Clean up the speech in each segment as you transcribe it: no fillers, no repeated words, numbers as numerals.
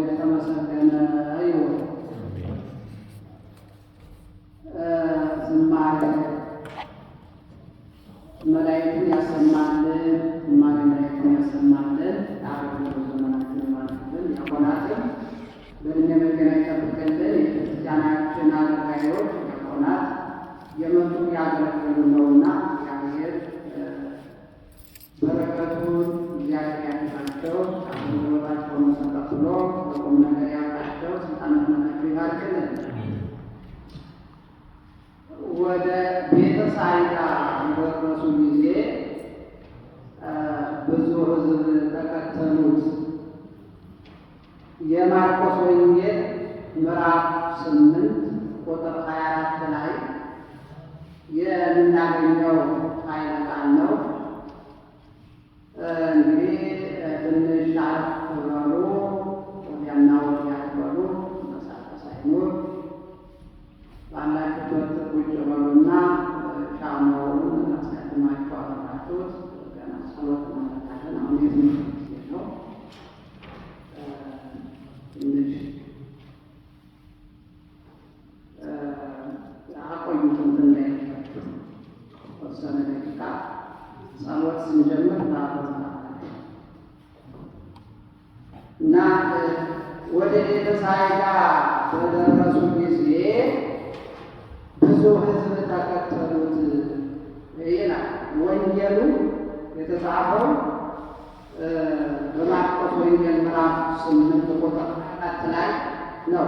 የተመሰገነ ይሁን። ዝማሬ መላእክትን ያሰማልን፣ ዝማሬ መላእክትን ያሰማልን። አገልግሎት ዘመናችን ይባርክልን። ዲያቆናትን በእድሜ በጤና ይጠብቅልን። የቤተክርስቲያናችን አገልጋዮች ዲያቆናት የመጡ ያገለግሉ ነውና እግዚአብሔር በረከቱን እግዚአብሔር ያድላቸው። አገልግሎታቸውን ተቀብሎ በቁም ነገር ያውቃቸው። ስልጣነ ክህነታቸው ይባርክልን። ወደ ቤተ ሳይዳ በደረሱ ጊዜ ብዙ ሕዝብ ተከተሉት። የማርቆስ ወንጌል ምዕራፍ 8 ቁጥር 24 ላይ የምናገኘው ኃይለ ቃል ነው። እንግዲህ ትንሽ አረፍ በሉ፣ ወዲያና ወዲያ አትበሉ፣ መንቀሳቀስ አይኑር። ባላችሁበት ቁጭ በሉና ሻማውን አስቀድማችሁ አበራችሁት። ገና ጸሎት እናደርጋለን። አሁን የትምህርት ጊዜ ነው። ትንሽ አቆዩት፣ እንትን እንዳይልባችሁ ተወሰነ ደቂቃ ጸሎት ስንጀምር ታበሩታላችሁ። እና ወደ ቤተሳይዳ በደረሱ ጊዜ ብዙ ሕዝብ ተከተሉት ይላል። ወንጌሉ የተጻፈው በማርቆስ ወንጌል ምዕራፍ 8 ቁጥር 4 ላይ ነው።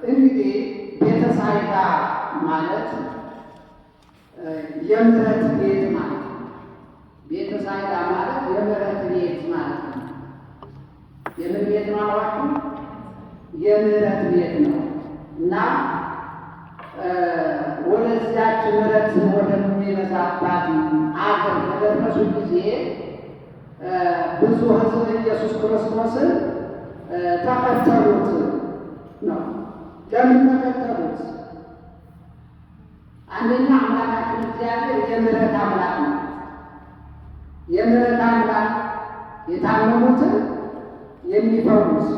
እንግዲህ ቤተሳይዳ ማለት የምሕረት ቤት ማለት ነው። ቤተሳይዳ ማለት የምሕረት ቤት ማለት ነው። የምን ቤት ነው አሏችሁ? የምሕረት ቤት ነው። እና ወደዚያች ምሕረት ወደሚበዛባት አገር በደረሱ ጊዜ ብዙ ሕዝብ ኢየሱስ ክርስቶስን ተከተሉት ነው። ለምን ተከተሉት? አንደኛ አምላካችን እግዚአብሔር የምሕረት አምላክ ነው። የምሕረት አምላክ የታመሙትን የሚፈውስ፣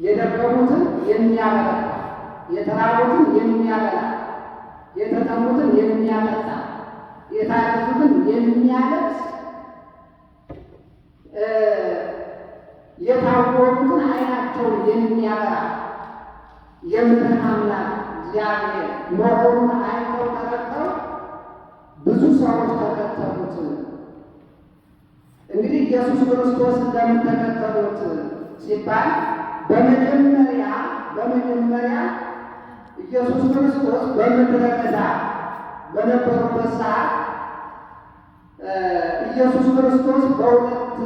የደከሙትን የሚያበረታ፣ የተራቡትን የሚያበላ፣ የተጠሙትን የሚያጠጣ፣ የታረዙትን የሚያለብስ፣ የታወሩትን ዓይናቸውን የሚያበራ የምሕረት አምላክ እግዚአብሔር መሆኑን አይተው ተረድተው ብዙ ሰዎች ተከተሉት። እንግዲህ ኢየሱስ ክርስቶስ ለምን ተከተሉት ሲባል በመጀመሪያ ኢየሱስ ክርስቶስ በምድረ በዳ በነበሩበት ሰዓት ኢየሱስ ክርስቶስ በሁለት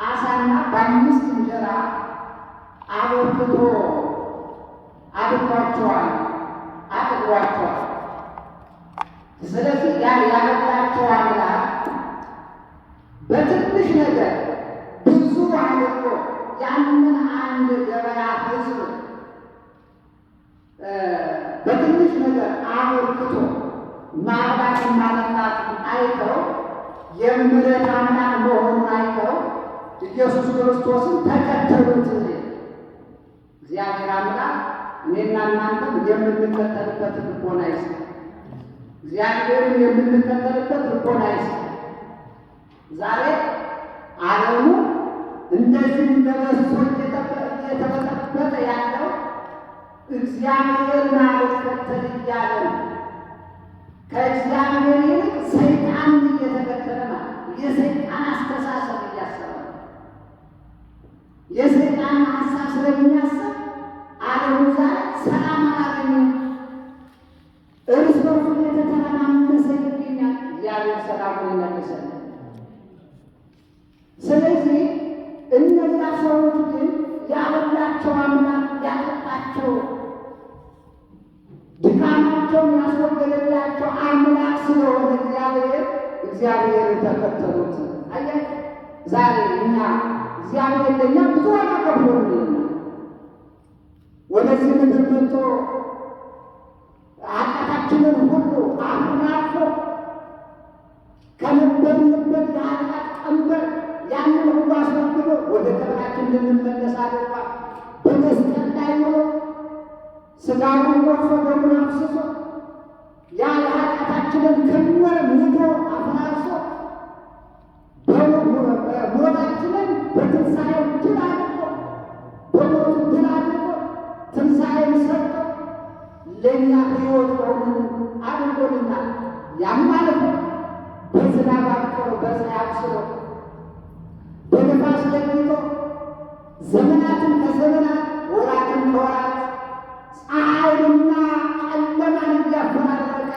ዓሣና በአምስት እንጀራ አበርክቶ አድርጓቸዋል፣ አጥግቧቸዋል። ስለዚህ ያ ያበላቸው አምላክ በትንሽ ነገር ብዙ አድርጎ ያንን አንድ ገበያ ሕዝብ በትንሽ ነገር አበርክቶ ማብላት ማጠጣት አይተው የምሕረት አምላክ መሆኑን አይተው ኢየሱስ ክርስቶስን ተከተሉት። እግዚአብሔር አምላክ እኔና እናንተም የምንከተልበት ልቦና ይስጥ። እግዚአብሔርን የምንከተልበት ልቦና ይስጥ። ዛሬ ዓለሙ እንደዚህ እንደበሶ እየተበጠበጠ ያለው እግዚአብሔርን አልከተል እያለ ነው። ከእግዚአብሔር ይልቅ ሰይጣንን እየተከተለ ማለት የሰይጣን አስተሳሰብ እያሰበ ነው። የሰይጣን ሀሳብ ስለሚያስብ ዓለሙ ዛሬ ሰላም አላገኘም። እርስ በርሱ እየተተረማመሰ ይገኛል። እግዚአብሔር ሰላሙን ይመልሰል። ስለዚህ እነዚያ ሰዎች ግን ያበላቸው አምላክ ያጠጣቸው ድካማቸውን ያስወገደላቸው አምላክ ስለሆነ እግዚአብሔርን ተከተሉት። አያችሁ፣ ዛሬ እኛ እግዚአብሔር ለእኛ ብዙ ዋጋ ከፍሎልናል። ወደዚህ ምድር መጥቶ ኃጢአታችንን ሁሉ አራግፎ ከነበርንበት የኃጢአት ቀንበር ያንን ሁሉ አስወግዶ ወደ ክብራችን እንድንመለስ አድርጓል። በመስቀል ላይ ውሎ ሥጋውን ቆርሶ ደሙን አፍስሶ ያ የኃጢአታችንን ክምር ንዶ አፈራርሶ ሞታችንን በትንሣኤው ድል አድርጎ በሞቱ ድል አድርጎ ትንሣኤን ሰጥቶ ለእኛ ሕይወት ሆኑን አድርጎልናል። ያም አልፎ በዝናብ አብቅሎ በፀሐይ አብስሎ በነፋስ ለይቶ ዘመናትን ከዘመናት ወራትን ከወራት ፀሐይንና ጨለማን እያፈራረቀ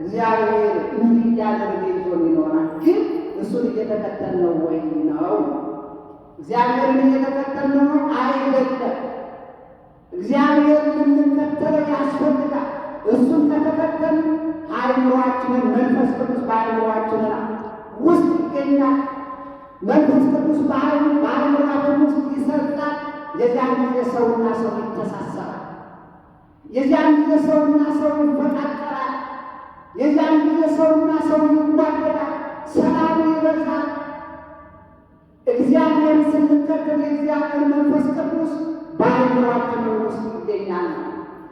እግዚአብሔር እንዲህ እያደረገ ይዞን ይኖራል። ግን እሱን እየተከተልነው ወይ ነው? እግዚአብሔርን እየተከተልነው ነው አይደለም። እግዚአብሔርን ልንከተለው ያስፈልጋል። እሱን ከተከተልን አእምሯችንን መንፈስ ቅዱስ በአእምሯችን ውስጥ ይገኛል። መንፈስ ቅዱስ በአእምሯችን ውስጥ ይሰርጻል። የዚያን ጊዜ ሰውና ሰው ይተሳሰራል። የዚያን ጊዜ ሰውና ሰው ይፈቃቀራል። የዚያን ጊዜ ሰውና ሰው ይዋደዳል። ሰላሙ ይበዛል። እግዚአብሔርን ስንከተል የእግዚአብሔር መንፈስ ቅዱስ በአእምሯችን ውስጥ ይገኛል።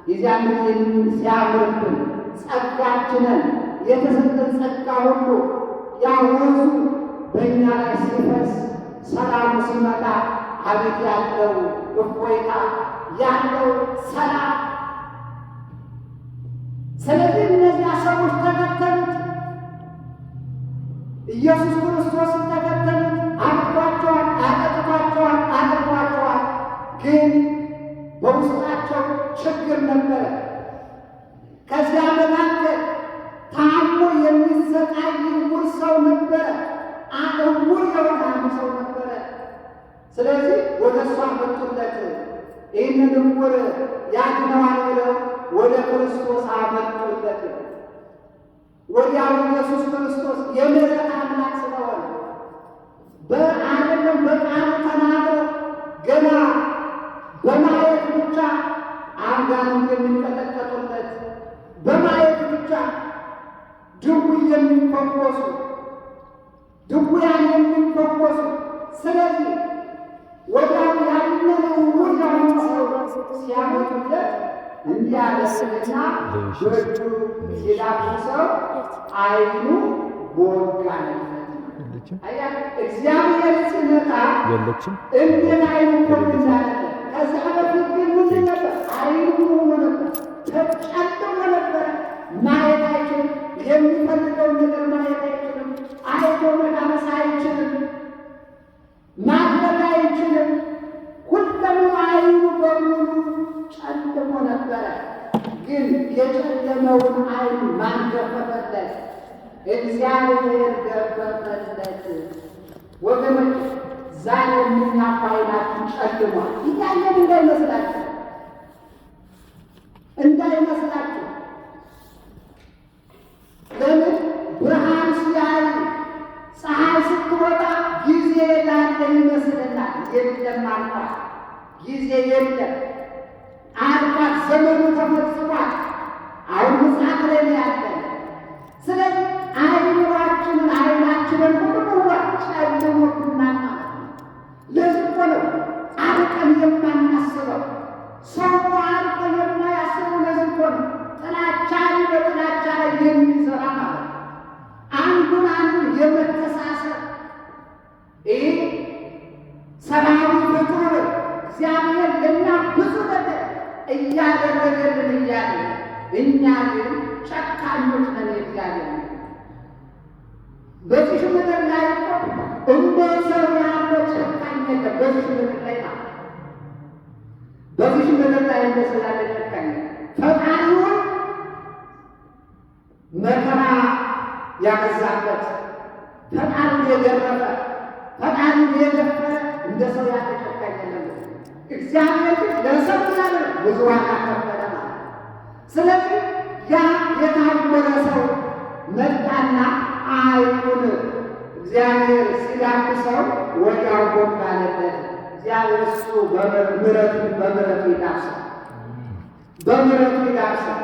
የዚያን ጊዜ ሲያምርብን ጸጋችንን የተሰጠን ጸጋ ሁሉ ያወዙ በእኛ ላይ ሲፈስ ሰላሙ ሲመጣ አቤት ያለው እፎይታ ያለው ሰላም። ስለዚህ እነዚያ ሰዎች ተከተሉት፣ ኢየሱስ ክርስቶስን ተከተሉት። አብልቷቸዋል፣ አጠጥቷቸዋል፣ አጥቅሟቸዋል። ግን በውስጣቸው ችግር ነበረ። ከዚያ መካከል ታሞ የሚሰቃይ ዕውር ሰው ነበረ። ዕውር የሆነ አንድ ሰው ነበረ። ስለዚህ ወደ እሷ መጡለት። ይህንን ዕውር ያድነዋል ብለው ወደ ክርስቶስ አመጡለት። ወዲያው ኢየሱስ ክርስቶስ የምሕረት አምላክ ስለሆነ በአደለም በቃሉ ተናግሮ ገና በማየት ብቻ አጋንንት የሚንቀጠቀጡለት፣ በማየት ብቻ ድውይ የሚፈወሱ፣ ድውያን የሚፈወሱ። ስለዚህ ወዲያው ያንን ዕውር የሆነ ሰው ሲያመጡለት እንዲህ አለና በእጁ ሲዳብሰው ዓይኑ ቦግ አለለት። እግዚአብሔር ሲመጣ የለችም። እንዴት ዓይኑ ቦግ እንዳለ። ከዚያ በፊት ግን ምንድን ነበር? ዓይኑ ሆኖ ነበር፣ ተጨልሞ ነበረ። ማየት አይችልም። የሚፈልገውን ነገር ማየት አይችልም። አይቶ መዳመስ አይችልም። ማድረግ አይችልም። ሁለሙ ዓይኑ በሙሉ ጨልሞ ነበረ። ግን የጨለመውን ዓይን ማን ገፈፈለት? እግዚአብሔር ገፈፈለት። ወገኖች ዛሬ እኛ እኮ ዓይናችን ጨልሟል። እያየን እንዳይመስላችሁ እንዳይመስላችሁ። ለምን ብርሃን ሲያይ ፀሐይ ስትወጣ ጊዜ ላለ ይመስለናል። የለም አልፏል። ጊዜ የለም አልፏል። ዘመኑ ተፈጽሟል። አሁን ምጽአት ላይ ነው ያለን። ስለዚህ አይምሯችንን አይናችንን ሁሉ ጨልሞብናል ማለት ነው። ለዚህ እኮ ነው አርቀን የማናስበው። ሰው አርቆ የማያስበው ለዚህ እኮ ነው። ጥላቻን በጥላቻ ላይ የሚዘራ ማለት ነው። አንዱን አንዱን የመተሳሰብ ይህ ሰብአዊ ፍጡር እግዚአብሔር ለእኛ ብዙ ነገር እያደረገልን እያለ እኛ ግን ጨካኞች ነን። እግዚአብሔር በዚህ ምድር ላይ እኮ እንደ ሰው ያለ ጨካኝ የለም። በዚህ ምድር ላይ ማለት በዚህ ምድር ላይ እንደ ሰው ያለ ጨካኝ የለም። ፈጣሪውን መከራ ያበዛበት፣ ፈጣሪውን የገረፈ፣ ፈጣሪውን የደፈረ እንደ ሰው ያለ ጨካኝ የለም። እግዚአብሔር ግን ለሰው ያለ ብዙ ዋጋ ከፈለ ማለት። ስለዚህ ያ የታወረ ሰው መጣና ዓይኑን እግዚአብሔር ሲዳብሰው ወዲያው ቦግ አለለት። እግዚአብሔር እሱ በምሕረቱ በምሕረቱ ይዳብሰው፣ በምሕረቱ ይዳብሰው።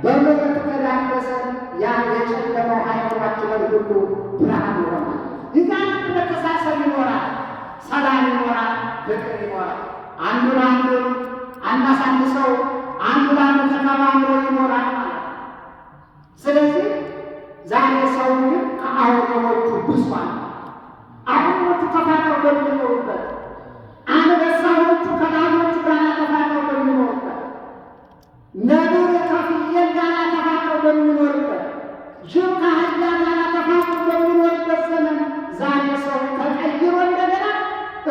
በምሕረቱ ከዳበሰ ያ የጨለመው አይምሯችንን ሁሉ ብርሃን ይሆናል። ይዛን መተሳሰብ ይኖራል፣ ሰላም ይኖራል፣ ፍቅር ይኖራል። አንዱ ለአንዱ አናሳንሰው፣ አንዱ ለአንዱ ተከባብሮ ይኖራል ማለት ነው። ስለዚህ ዛሬ ሰው ግን ከአውሬዎቹ ብሷል። አውሬዎቹ ተፋቅረው በሚኖሩበት፣ አንበሳዎቹ ከላሞቹ ጋር ተፋቅረው በሚኖሩበት፣ ነብር ከፍየል ጋር ተፋቅረው በሚኖርበት፣ ጅብ ከአህያ ጋር ተፋቅሮ በሚኖርበት ዘመን ዛሬ ሰው ተቀይሮ እንደገና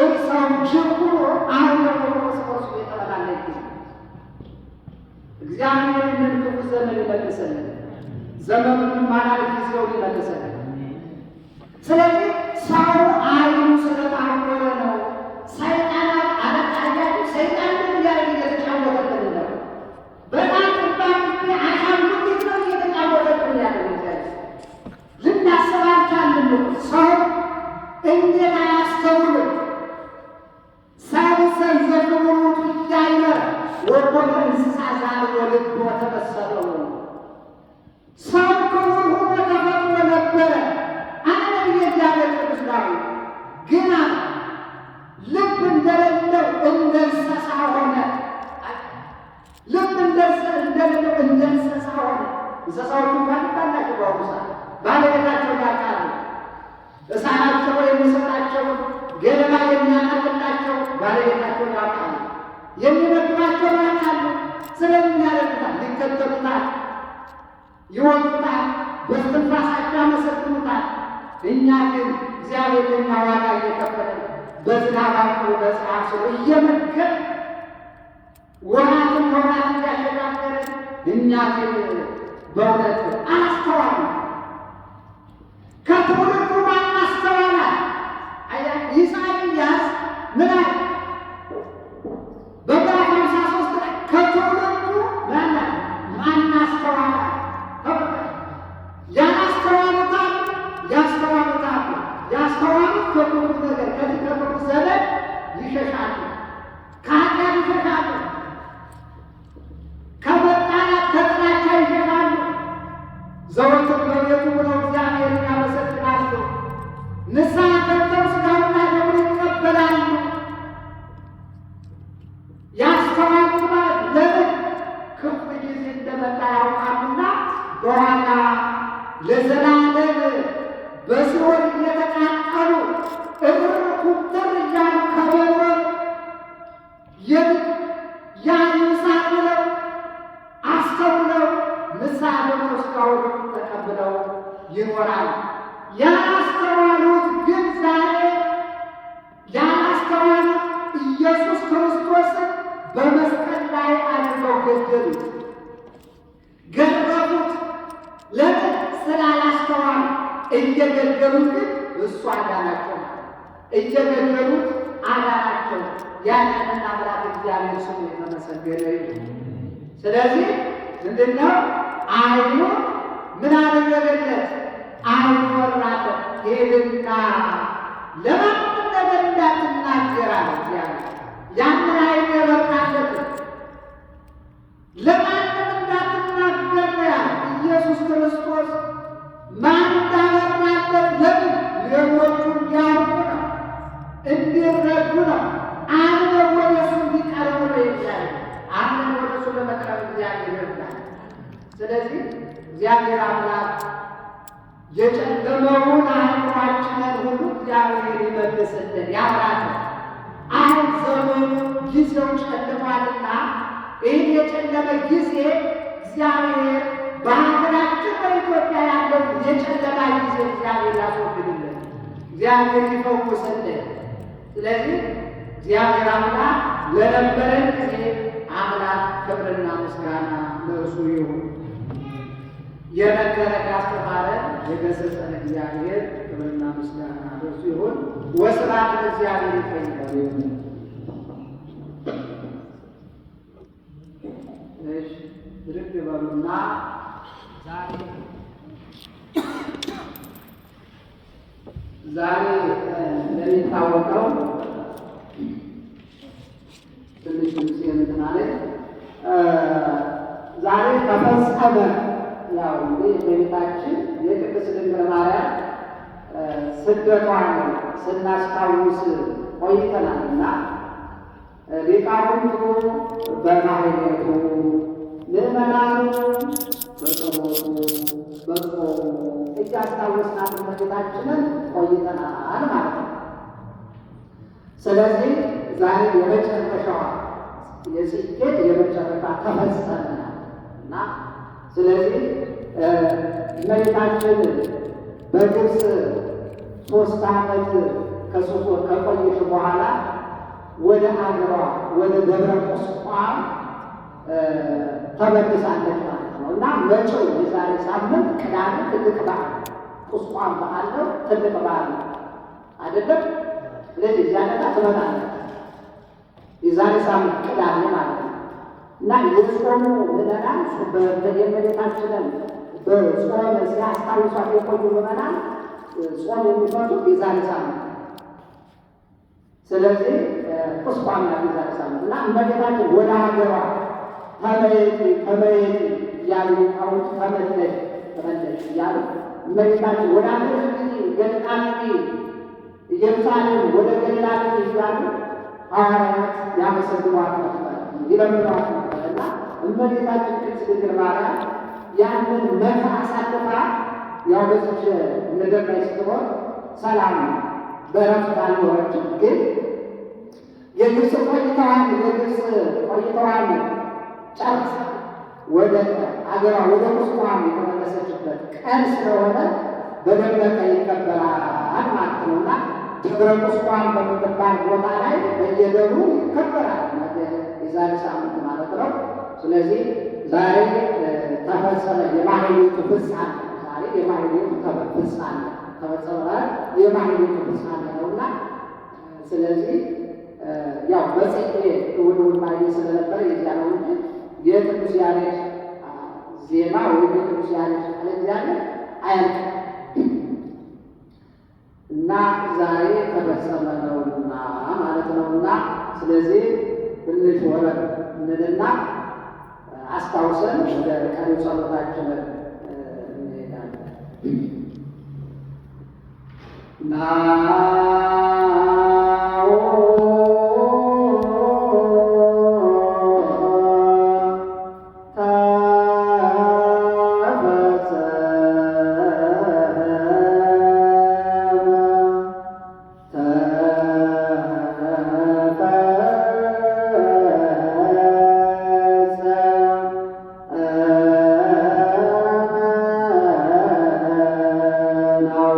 እርሰው ጅብ ሆኖ አውሬ ሆኖ እርስ በርሱ እየተበላላ ይገኛል። እግዚአብሔር ይህንን ክፉ ዘመን ይመልስልን። ዘመኑን ማለት ጊዜውን ይመልስልን። ስለዚህ ሰው ዓይኑ ስለታወረ ነው። ሰይጣናት አለቃያችሁ ሰይጣን ምን እያደረገ እየተጫወተብን ነው? በጣም ጥባቅ አሻንጉሊት ነው እየተጫወተብን ያለው። እግዚአብሔር ልናስብ አልቻልንም። ሰው እንዴት አያስተውልም? ሰብእ ዘክቡር ውእቱ ኢያእመረ ወኮነ እንስሳ ዘአልቦ ልብ ወተመሰለ። ሰው ክቡር ሆኖ ተፈጥሮ ነበረ አለ ነቢየ እግዚአብሔር ቅዱስ ዳዊት። ግና ልብ እንደሌለው እንደ እንስሳ ሆነ። ልብ እንደሌለው እንደ እንስሳ ሆነ። እንስሳዎቹ እንኳን ይባላቸው በአሁኑ ሰዓት ባለቤታቸው ያውቃሉ። እሳናቸው እኛ ግን እግዚአብሔር ለእኛ ዋጋ እየከፈለ በዝናብ አብቅሎ በፀሐይ አብስሎ እየመገበ ወራትን ከወራት እያሸጋገረ እኛ ግን በእውነት አላስተዋልንም። ከትውልዱ ማን አስተዋላል? ኢሳይያስ ምን አለ? በምዕራፍ 53 ላይ ከትውልዱ ማን አስተዋላል? ያላስተዋሉታል፣ ያስተዋሉታል። ያስተዋሉት ከክፉ ነገር ከዚህ ከክፉ ዘመን ይሸሻሉ፣ ከኃጢአት ይሸሻሉ፣ ከመጣላት ከጥላቻ ይሸሻሉ። ዘወትር በቤቱ ብለው እግዚአብሔርን ያመሰግናሉ። ንስሐ ገብተው ሥጋውና ደሙን ይቀበላሉ። ያስተዋሉት ማለት ለምን ክፉ ጊዜ እንደመጣ ያውቃሉና በኋላ ለዘላለም በሲኦል እየተቃጠሉ እርር ኩምትር እያሉ ከመኖር ይልቅ ያ ይብሳል ብለው አስተውለው ንስሐ ገብተው ሥጋውን ተቀብለው ይኖራል። ያላስተዋሉት ግን ዛሬ ያላስተዋሉት ኢየሱስ ክርስቶስን በመስቀል ላይ አድርገው ገደሉት፣ ገረፉት። ለምን? ስላላስተዋሉ። እየገደሉት ግን እሱ አዳናቸው። እየገደሉት አዳናቸው። ያዳነን አምላክ እግዚአብሔር ስሙ የተመሰገነ ይሁን። ስለዚህ ምንድነው ዓይኑ ምን አደረገለት? ዓይኑ ወራተ ሄድና ለማንም ነገር እንዳትናገር አለ እግዚአብሔር። ያንን ዓይኑ የበራለት ለማንም እንዳትናገር ነው ያለ ኢየሱስ ክርስቶስ። ማን እንዳበራለት? ለምን? ሌሎቹ እንዲያውቁ ነው፣ እንዲረዱ ነው። አምነው ወደ እሱ እንዲቀርቡ ነው እግዚአብሔር። አምነን ወደ እሱ ለመቅረብ እግዚአብሔር ይርዳል። ስለዚህ እግዚአብሔር አምላክ የጨለመውን አእምሯችንን ሁሉ እግዚአብሔር ይመልስልን፣ ያብራልን። አሁን ዘመኑ ጊዜው ጨልሟልና ይህን የጨለመ ጊዜ እግዚአብሔር በሀገራችን በኢትዮጵያ ያለው የጨለማ ጊዜ እግዚአብሔር ያስወግድልን፣ እግዚአብሔር ይፈውስልን። ስለዚህ እግዚአብሔር አምላክ ለነበረን ጊዜ አምላክ ክብርና ምስጋና ለእርሱ ይሁን። የመከረን ያስተማረን የገሰጸን እግዚአብሔር ክብርና ምስጋና ለእርሱ ይሁን። ወስብሐት ለእግዚአብሔር። ይቆያል። እሺ ብድግ በሉና ዛሬ እንደሚታወቀው ትንሽ ድምፅ እንትን አለኝ። ዛሬ ተፈጸመ። ያው እንግዲህ እመቤታችን የቅድስት ድንግል ማርያም ስደቷን ስናስታውስ ቆይተናል እና ሊቃውንቱ በማህሌቱ ምዕመናኑ በጸሎቱ በጾሙ እያስታወስናት እመቤታችንን ቆይተናል ማለት ነው። ስለዚህ ዛሬ የመጨረሻዋ የጽጌ የመጨረሻ ተፈጸመ እና ስለዚህ እመቤታችን በግብፅ 3 ዓመት ከ3 ወር ከቆየች በኋላ ወደ አገሯ ወደ ደብረ ቁስቋም ተመልሳለች ማለት ነው። እና መጪው የዛሬ ሳምንት ቅዳሜ ትልቅ በዓል ቁስቋም በዓል ነው። ትልቅ በዓል ነው አይደለም? ስለዚህ እዚያ ዕለት ትመጣለች። የዛሬ ሳምንት ቅዳሜ ማለት ነው። እና የጾሙ ምዕመናን የእመቤታችንን በጾም ሲያስታውሷት የቆዩ ምዕመናን ጾም የሚፈቱት የዛሬ ሳምንት። ስለዚህ ቁስቋም ናት የዛሬ ሳምንት እና እመቤታችን ወደ ሀገሯ ተመየጢ ተመየጢ እያሉ ሊቃውንቱ ተመለሽ ተመለሽ እያሉ እመቤታችን ወደ ሀገርሽ ግቢ፣ ገሊላ ግቢ፣ ኢየሩሳሌም ወደ ገሊላ ግቢ እያሉ ሐዋርያት ያመሰግኗት ነበር፣ ይለምኗት ነበር። እና እመቤታችን ቅድስት ድንግል ማርያም ያንን መከራ አሳልፋ ያው በዚች ምድር ላይ ስትኖር ሰላም በእረፍት አልኖረችም። ግን የግብፅ ቆይታዋን ጨርሳ ወደ አገሯ ወደ ቁስቋም የተመለሰችበት ቀን ስለሆነ በደመቀ ይከበራል ማለት ነውና ደብረ ቁስቋም በምትባል ቦታ ላይ በየደብሩ ይከበራል። የዛሬ ሳምንት ማለት ነው። ስለዚህ ዛሬ ተፈጸመ የማህሌቱ ፍጻሜ። ዛሬ የማህሌቱ ፍጻሜ ተፈጸመ ማለት የማህሌቱ ፍጻሜ ነውና ስለዚህ ያው በጽጌ እሑድ እሑድ ማህሌት ስለነበረ የዚያ ነው እንጂ የቅዱስ ያሬድ ዜማ ወይም የቅዱስ ያሬድ ቃለ እግዚአብሔር አያልቅም እና ዛሬ ተፈጸመ ነውና ማለት ነውና ስለዚህ ትንሽ ወረድ እንልና አስታውሰን ወደ ቀሪው ጸሎታችን እንሄዳለን። ናሁ ተፈጸመ ተፈጸመ ናሁ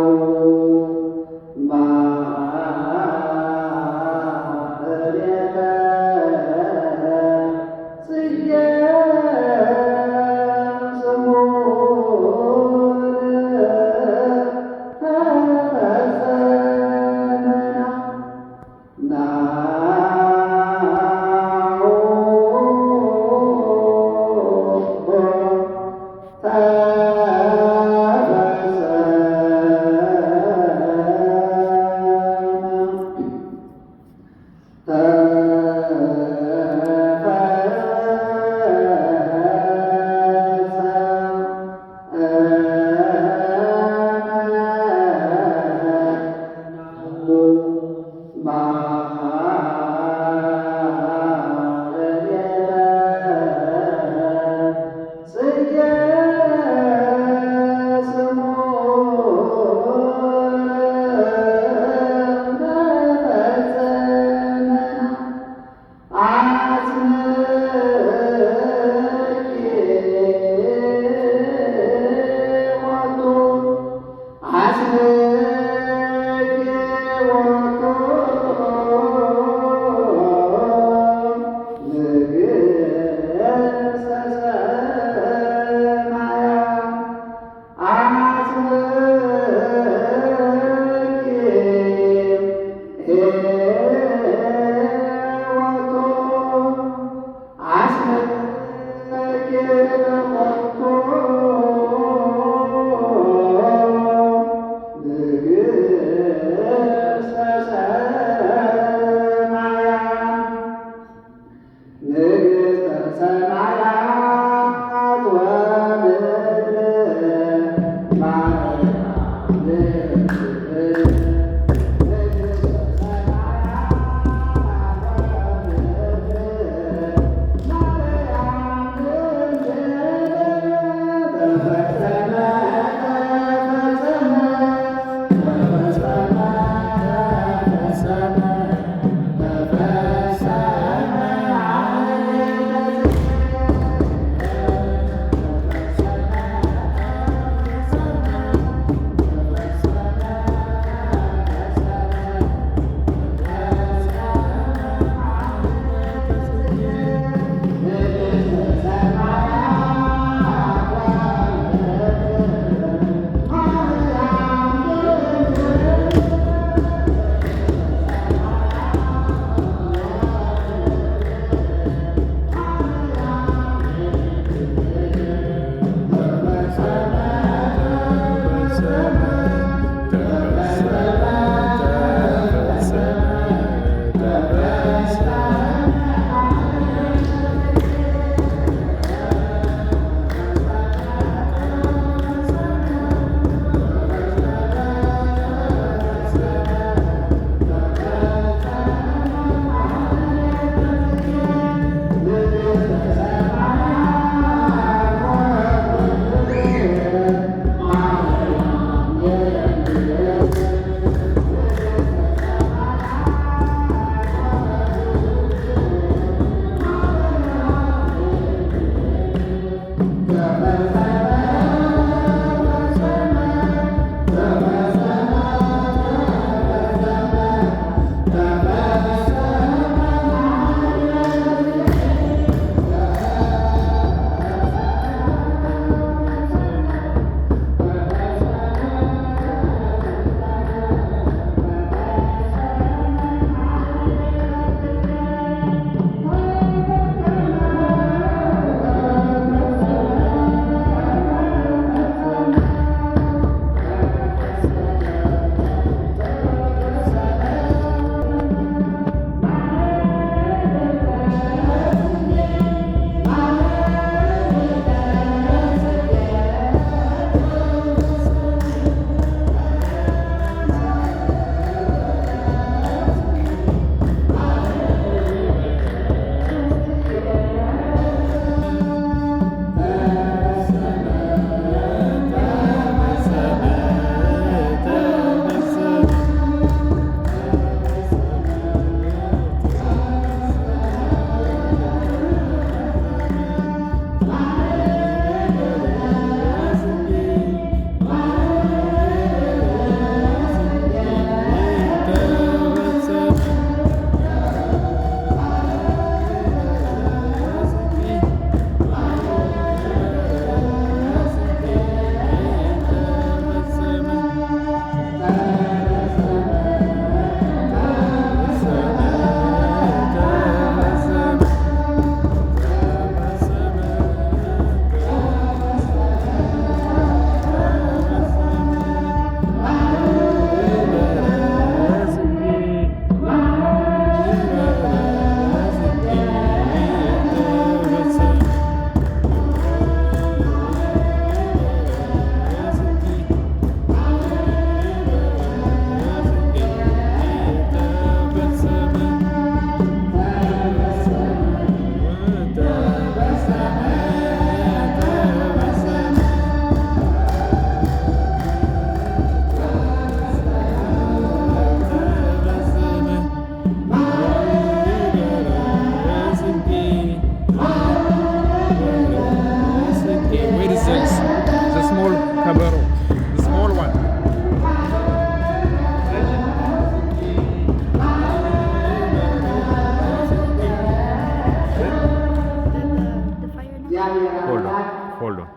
Hold on.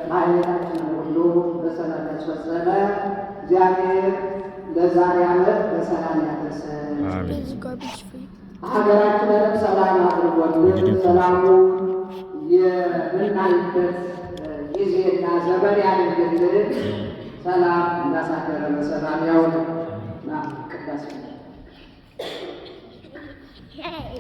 ማህሌታችንን ሁሉ በሰላም ያስፈጸመ እግዚአብሔር ለዛሬ ዓመት በሰላም ያደርሰን። አሜን። This is garbage free. ሀገራችንንም ሰላም አድርጎልን ሰላሙ የምናይበት ጊዜና ዘመን ያድርግልን። ሰላም እንዳሳደረ በሰላም ያውለን እና ቅዳሴ Hey.